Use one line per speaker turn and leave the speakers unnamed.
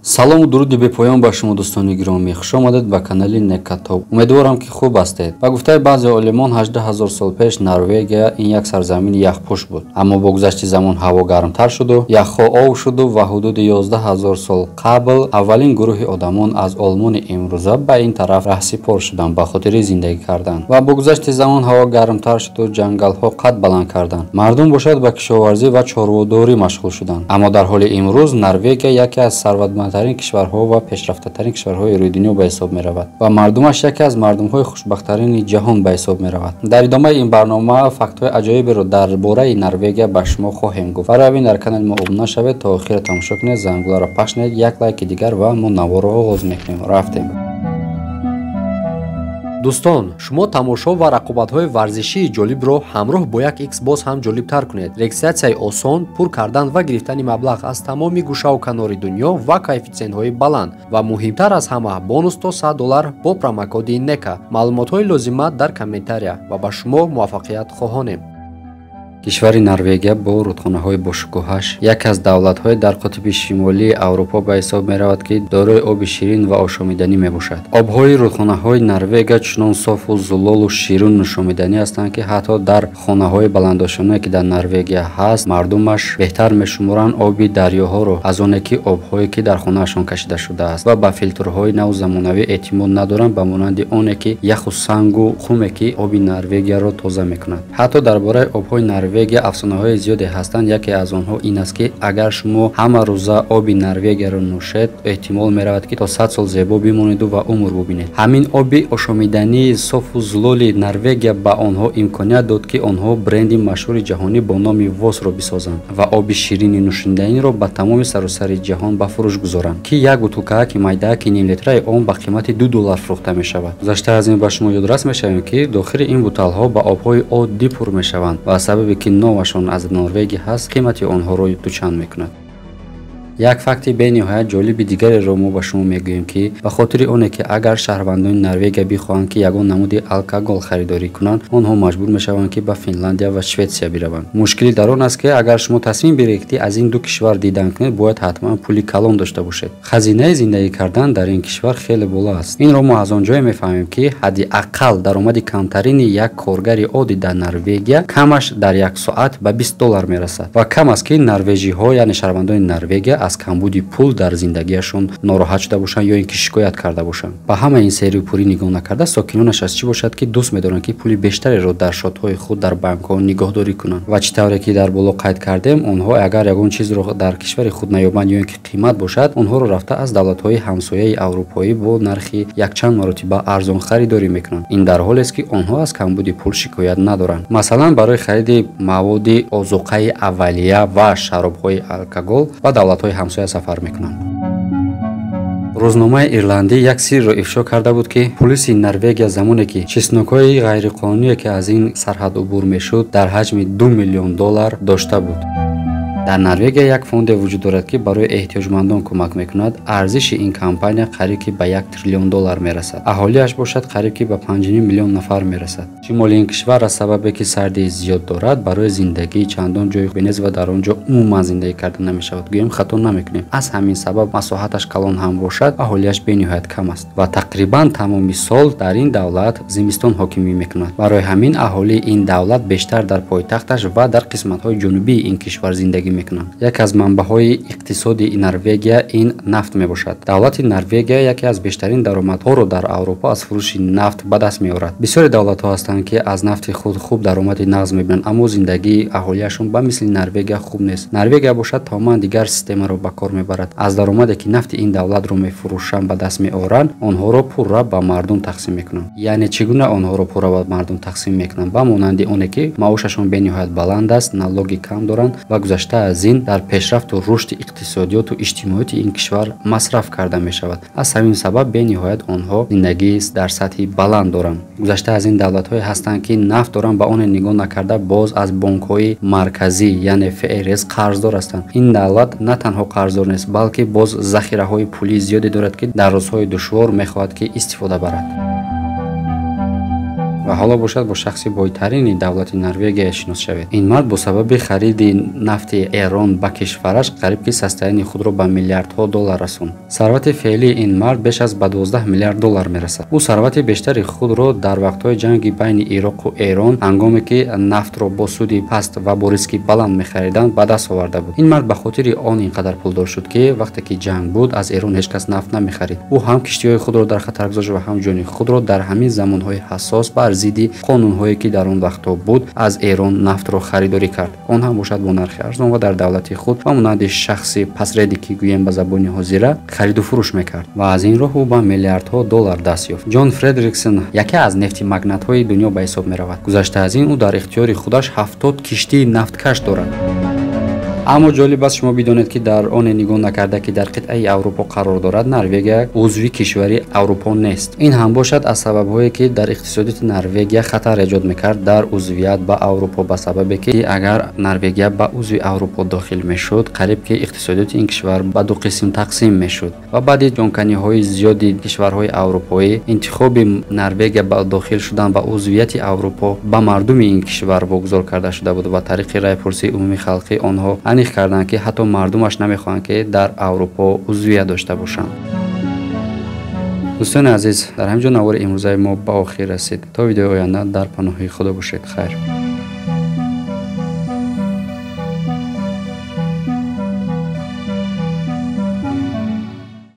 Салому дуруди бепоён ба шумо, дӯстони гиромӣ. Хуш омадед ба канали Некатоб. Умедворам, ки хуб ҳастед. Ба гуфтаи баъзе олимон, 18 ҳазор сол пеш Норвегия ин як сарзамини яхпӯш буд, аммо бо гузашти замон ҳаво гармтар шуду яхҳо ов шуду ва ҳудуди 11 ҳазор сол қабл аввалин гурӯҳи одамон аз Олмони имрӯза ба ин тараф раҳсипор шуданд ба хотири зиндагӣ кардан. Ва бо гузашти замон ҳаво гармтар шуду ҷангалҳо қад баланд карданд. Мардум бошад, ба кишоварзӣ ва чорводорӣ машғул шуданд. Аммо дар ҳоли имрӯз Норвегия яке аз сарватмандтарин кишварҳо ва пешрафтатарин кишварҳои рӯи дунё ба ҳисоб меравад ва мардумаш яке аз мардумҳои хушбахттарини ҷаҳон ба ҳисоб меравад. Дар идомаи ин барнома фактҳои аҷоиберо дар бораи Норвегия ба шумо хоҳем гуфт. Барои ҳамин дар канали мо обуна шавед, то охира тамошо кунед, зангуларо пахш кунед, як лайки дигар ва мо наворро оғоз мекунем. Рафтем.
Дӯстон, шумо тамошо ва рақобатҳои варзишии ҷолибро ҳамроҳ бо як икс боз ҳам ҷолибтар кунед. Регистратсияи осон, пур кардан ва гирифтани маблағ аз тамоми гӯшаву канори дунё ва коэффитсиентҳои баланд ва муҳимтар аз ҳама, бонус то 100 доллар бо промокоди НЕКА. Маълумотҳои лозима дар комментария ва ба шумо муваффақият хоҳонем.
Кишвари Норвегия бо рудхонаҳои бошукӯҳаш яке аз давлатҳои дар қутби шимолии Аврупо ба ҳисоб меравад, ки дорои оби ширин ва ошомиданӣ мебошад. Обҳои рудхонаҳои Норвегия чунон софу зулолу ширину нӯшомиданӣ ҳастанд, ки ҳатто дар хонаҳои баландошонае, ки дар Норвегия ҳаст, мардумаш беҳтар мешуморанд оби дарёҳоро аз оне ки обҳое, ки дар хонаашон кашида шудааст, ва ба филтрҳои наву замонавӣ эътимод надоранд, ба монанди оне ки яху сангу хуме, ки оби Норвегияро тоза мекунад. Ҳатто дар бораи обҳои Норвегия афсонаҳои зиёде ҳастанд. Яке аз онҳо ин аст, ки агар шумо ҳама рӯза оби Норвегияро нӯшед, эҳтимол меравад, ки то 100 сол зебо бимонеду ва умр бубинед. Ҳамин оби ошомидании софу зулоли Норвегия ба онҳо имконият дод, ки онҳо бренди машҳури ҷаҳонӣ бо номи Восро бисозанд ва оби ширини нӯшиданиро ба тамоми саросари ҷаҳон ба фурӯш гузоранд, ки як бутулкааки майдааки нимлитраи он ба қимати 2 доллар фурӯхта мешавад. Гузашта аз ин, ба шумо ёдрас мешавем, ки дохили ин буталҳо ба обҳои оддӣ пур мешаванд ва сабабе ки номашон аз Норвегия ҳаст, қимати онҳоро дучанд мекунад. Як факти бениҳоят ҷолиби дигареро мо ба шумо мегӯем, ки ба хотири оне ки агар шаҳрвандони Норвегия бихоҳанд, ки ягон намуди алкогол харидорӣ кунанд, онҳо маҷбур мешаванд, ки ба Финландия ва Шветсия бираванд. Мушкилӣ дар он аст, ки агар шумо тасмим биред, ки аз ин ду кишвар дидан кунед, бояд ҳатман пули калон дошта бошед. Хазинаи зиндагӣ кардан дар ин кишвар хеле боло аст. Инро мо аз он ҷое мефаҳмем, ки ҳадди ақал даромади камтарини як коргари оддӣ дар Норвегия камаш дар як соат ба 20 доллар мерасад ва кам аст, ки норвежиҳо, яъне шаҳрвандони Норвегия, аз камбуди пул дар зиндагиашон нороҳат шуда бошанд ё ин ки шикоят карда бошанд. Ба ҳамаи ин серию пурӣ нигоҳ накарда, сокинонаш аз чӣ бошад, ки дӯст медоранд, ки пули бештареро дар шотҳои худ дар банкҳо нигоҳдорӣ кунанд. Ва чӣ тавре ки дар боло қайд кардем, онҳо агар ягон чизро дар кишвари худ наёбанд ё ин ки қимат бошад, онҳоро рафта аз давлатҳои ҳамсояи аврупоӣ бо нархи якчанд маротиба арзон харидорӣ мекунанд. Ин дар ҳолест, ки онҳо аз камбуди пул шикоят надоранд. Масалан, барои хариди маводи озуқаи аввалия ва шаробҳои алкогол ба давлатҳои ҳамсоя сафар мекунанд. Рӯзномаи ирландӣ як сирро ифшо карда буд, ки пулиси Норвегия замоне ки чеснокҳои ғайриқонуние, ки аз ин сарҳад убур мешуд, дар ҳаҷми 2 миллион доллар дошта буд. Дар Норвегия як фонде вуҷуд дорад, ки барои эҳтиёҷмандон кӯмак мекунад. Арзиши ин компания қариб ки ба 1 триллион доллар мерасад. Аҳолиаш бошад, қариб ки ба 5 миллион нафар мерасад. Шимоли ин кишвар аз сабабе ки сардии зиёд дорад, барои зиндагӣ чандон ҷои хубе нест ва дар он ҷо умуман зиндагӣ карда намешавад, гӯем хато намекунем. Аз ҳамин сабаб масоҳаташ калон ҳам бошад, аҳолиаш бениҳоят кам аст ва тақрибан тамоми сол дар ин давлат зимистон ҳокимӣ мекунад. Барои ҳамин аҳолии ин давлат бештар дар пойтахташ ва дар қисматҳои ҷанубии ин кишвар зиндагӣ мекунанд. Яке аз манбаъҳои иқтисоди Норвегия ин нафт мебошад. Давлати Норвегия яке аз бештарин даромадҳоро дар Аврупо аз фурӯши нафт ба даст меорад. Бисёре давлатҳо ҳастанд, ки аз нафти худ хуб даромади нағз мебинанд, аммо зиндагии аҳолиашон ба мисли Норвегия хуб нест. Норвегия бошад, тамоман дигар системаро ба кор мебарад. Аз даромаде ки нафти ин давлатро мефурӯшанд ба даст меоранд, онҳоро пурра ба мардум тақсим мекунанд. Яъне чӣ гуна онҳоро пурра ба мардум тақсим мекунанд? Ба монанди оне ки маошашон бениҳоят баланд аст, налоги кам доранд ва гузашта аз ин дар пешрафту рушди иқтисодиёту иҷтимоияти ин кишвар масраф карда мешавад. Аз ҳамин сабаб бениҳоят онҳо зиндагии дар сатҳи баланд доранд. Гузашта аз ин, давлатҳое ҳастанд, ки нафт доранд, ба оне нигоҳ накарда боз аз бонкҳои марказӣ, яъне ФРС, қарздор ҳастанд. Ин давлат на танҳо қарздор нест, балки боз захираҳои пулии зиёде дорад, ки дар рӯзҳои душвор мехоҳад, ки истифода барад. Ва ҳоло бошад, бо шахси бойтарини давлати Норвегия шинос шавед. Ин мард бо сабаби хариди нафти Эрон ба кишвараш қариб ки состояние худро ба миллиардҳо доллар расонд. Сарвати феълии ин мард беш аз ба 12 миллиард доллар мерасад. Ӯ сарвати бештари худро дар вақтҳои ҷанги байни Ироқу Эрон, ҳангоме ки нафтро бо суди паст ва бо риски баланд мехариданд, ба даст оварда буд. Ин мард ба хотири он ин қадар пулдор шуд, ки вақте ки ҷанг буд, аз Эрон ҳеҷ кас нафт намехарид. Ӯ ҳам киштиҳои худро дар хатар гузошт ва ҳам ҷони худро. Дар ҳамин замонҳои ҳассос, бар зидди қонунҳое ки дар он вақтҳо буд, аз Эрон нафтро харидорӣ кард, он ҳам бошад бо нархи арзон, ва дар давлати худ ба монанди шахси пасреди ки гӯем ба забони ҳозира хариду фурӯш мекард ва аз ин роҳ ӯ ба миллиардҳо доллар даст ёфт. Ҷон Фредериксон яке аз нефтимагнатҳои дунё ба ҳисоб меравад. Гузашта аз ин, ӯ дар ихтиёри худаш 70 киштии нафткаш дорад. Аммо ҷолиб аст, шумо бидонед, ки дар оне нигоҳ накарда, ки дар қитъаи Аврупо қарор дорад, Норвегия узви кишвари Аврупо нест. Ин ҳам бошад аз сабабҳое, ки дар иқтисодиёти Норвегия хатар эҷод мекард дар узвият ба Аврупо, ба сабабе ки агар Норвегия ба узви Аврупо дохил мешуд, қариб ки иқтисодиёти ин кишвар ба ду қисм тақсим мешуд. Ва баъди ҷонканиҳои зиёди кишварҳои аврупоӣ, интихоби Норвегия ба дохил шудан ба узвияти Аврупо ба мардуми ин кишвар вогузор карда шуда буд ва тариқи райпурсии умумии халқӣ онҳо аниқ карданд, ки ҳатто мардумаш намехоҳанд, ки дар Аврупо узвият дошта бошанд. Дӯстони азиз, дар ҳамин ҷо навори имрӯзаи мо ба охир расид. То видеои оянда дар паноҳи Худо бошед. Хайр.